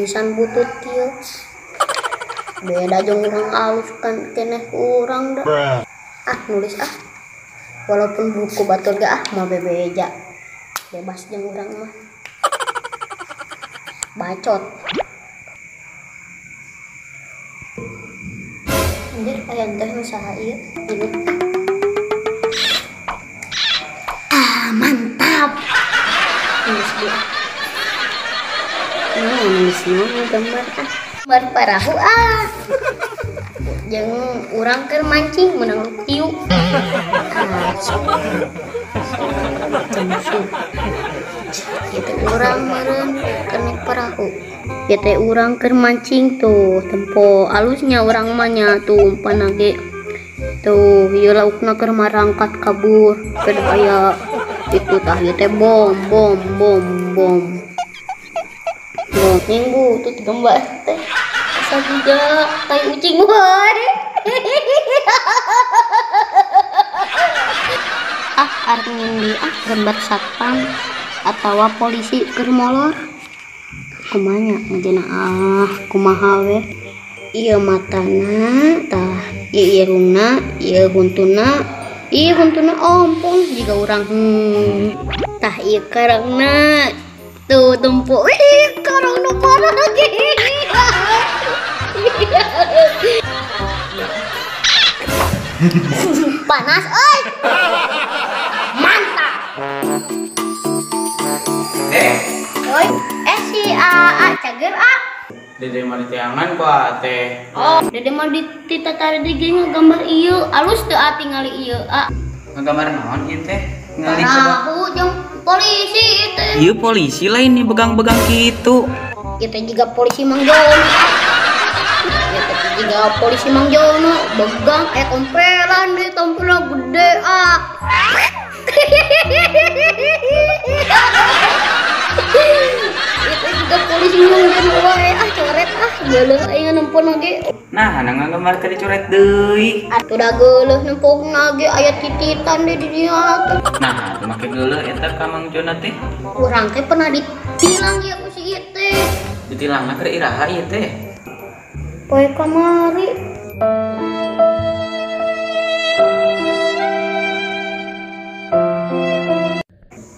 Tulisan butut kieu. Beda jeung urang alus kan keneh urang da. Ah nulis ah. Walaupun buku batur ge ah mau bebeja. Bebas jeung urang mah. Bacot. Anjir aya teh nu saha ieu? Ah mantap. Nulis dia. Nulis gambar ah. Gambar parahu ah. Jeung urang keur mancing menang tiu. Ah, gitu urang meureun keur naik parahu. Ieu teh urang keur mancing tuh tempo alusnya urang mah nya tuh umpan ge. Tuh ieu laukna keur marangkat kabur keur aya itu tah ieu teh bom bom bom bom. Minggu tuh gambar teh asa juga tai ucing wae. Ah arek ngendi ah gambar satpam atawa polisi keur molor. Kumanya ngajana ah kumaha we. Ieu matana tah ieu irungna ieu huntuna ieu huntuna ompong jiga urang. Tah ieu karangna tuh tempo ih karangna parah lagi. Panas euy. Mantap. Oi, si AA cager a. Dede mah diteangan ku A teh. Oh, dede mah ditatari di ge ngagambar ieu, alus teu a tingali ieu a. Ngagambar naon ieu teh? Ngali coba. Parahu jeung polisi ieu teh. Ieu polisi lain nih begang-begang kitu. Ieu teh jiga polisi Mang Jono. Ieu teh jiga polisi Mang Jono begang tompelan deui tompelan gede a. Itu juga polisi Mang Jono wae ah coret ah geuleuh aing nempona ge. Nah, ngagambar teh dicoret deui. Atuh da geuleuh nempona ge aya tititan deui di dieu atuh. Nah, atuh make geuleuh eta ka Mang Jono teh. Urang teh pernah ditilang ieu ku si ieu teh. Ditilangna keur iraha ieu teh? Poe kamari.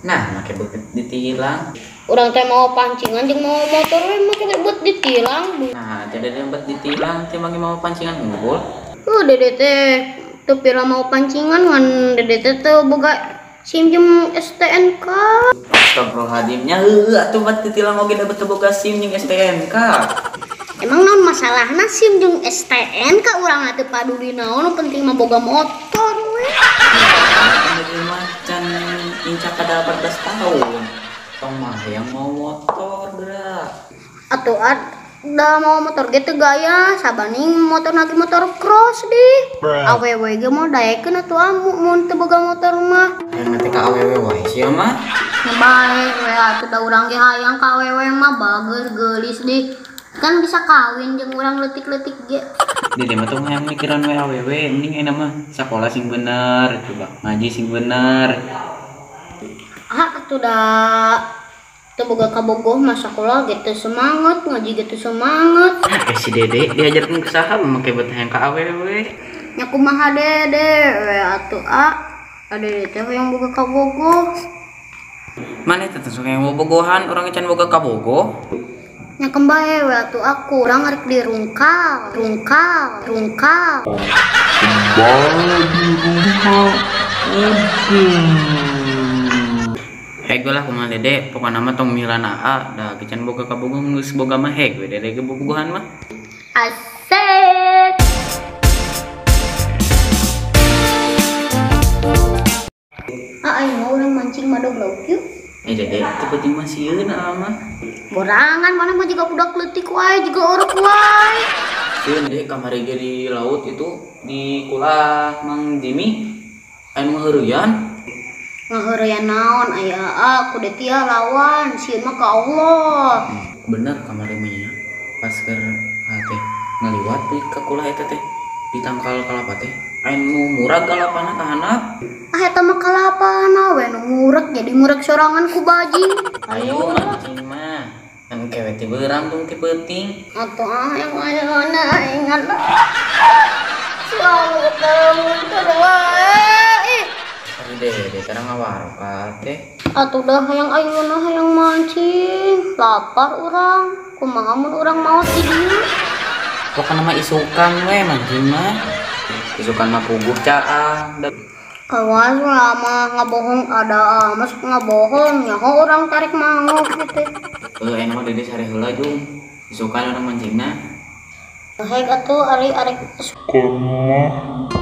Nah, make beukeut ditilang. Urang teh mau pancingan jeung mau motor we make buat ditilang. Nah, teh dede buat ditilang teh mangge mau pancingan unggul. Dede teh teu pira mau pancingan ngan dede teh teu boga SIM jeung STNK. Astagfirullahaladzim nya heueuh atuh buat ditilang oge da teu boga SIM jeung STNK. Emang naon masalahna SIM jeung STNK urang teu paduli naon penting mah boga motor we. Dede mah can incak kada 14 tahun. Tong mah yang mau motor geura. Atuh da mau motor ge teu gaya sabaning motor lagi motor cross dih. Awewe ge mau daekeun atuh amu mun teu boga motor mah. Hayang teh ka awewe wae sia mah. Nya bae we atuh da urang ge hayang ka awewe mah bager geulis dih. Kan bisa kawin jeung urang leutik-leutik ge. Dede mah tong hayang mikiran we awewe, mending ayeuna mah sakola sing bener coba, ngaji sing bener. Ah atuh da teu boga kabogoh mah sakola ge teu semangat, ngaji ge teu semangat. Si Dede diajarkeun ku saha make bet hayang ka awewe. Nya kumaha Dede we atuh a. Dede teh hayang boga kabogoh. Maneh teh sok hayang bobogohan, urang can boga kabogoh. Nya kembae we atuh aku urang arek dirungkal, rungkal, rungkal. Kembali dirungkal. Heg lah kumaha Dede, pokona mah tong milan aa, da can boga kabogoh geus boga mah heg we Dede ge bobogohan mah. Asik. Ah aing mah urang mancing madog lauk yuk. Dede, teu penting mah sieun aa mah. Borangan mana mah jiga budak leutik wae, jiga orok wae. Sieun Dede kamari ge di laut itu di kulah Mang Jimmy anu ngaheureyan. Ngaheureyan naon aya aku detia lawan sieun mah ka Allah. Bener kamari mah nya. Pas keur teh ngaliwat di ka kulah eta teh di tangkal kalapa teh anu murag kalapana ka handap. Ah eta mah kalapana we nu murag jadi murag sorangan ku bajing. Ayo mancing mah. Kan kewe ti beurang tung ti peuting. Atuh ah yang ayeuna ingat selalu ketemu terus. Ih. Ari Dede tara ngawaroka teh. Atuh dah hayang ayeuna hayang mancing. Lapar urang. Kumaha mun urang maot di dieu? Pokona mah isukan we mancing mah. Isukan mah puguh caang. Kawan lama ngabohong ada masuk ngabohong nyaho urang tarik maot gitu. Heuh enak mah Dede sare heula jung. Isukan urang mancingna. Hek atuh ari arek Mah.